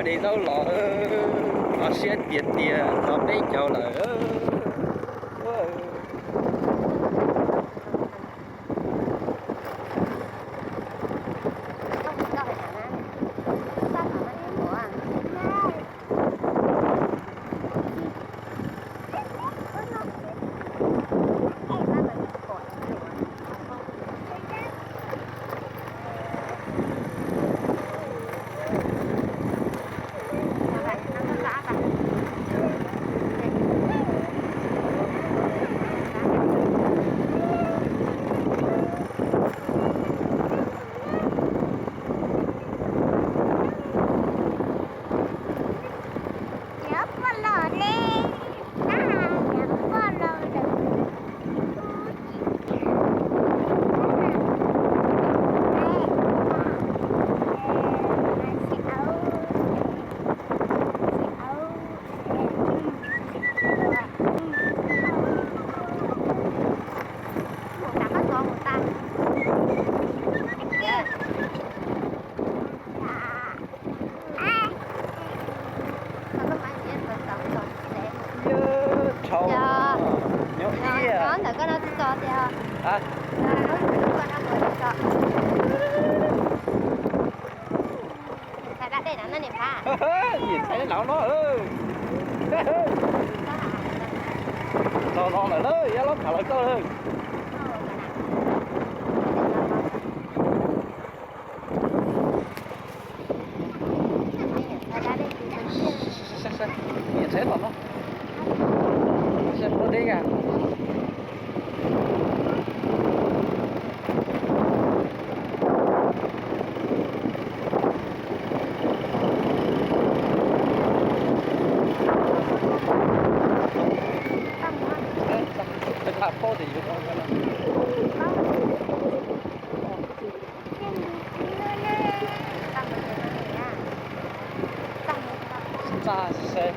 Ces tau los, los siab tiag tiag los peb caug lawm. Dhau, nyob ib ntawm koj no tsis txog tiag. Txhais da dej no niam pab. Niam txhais dej no. Txog no lawm, yog los tham lawv koj lawm. Niam txhais tom no. Saib puab deb yam. Txaj seb.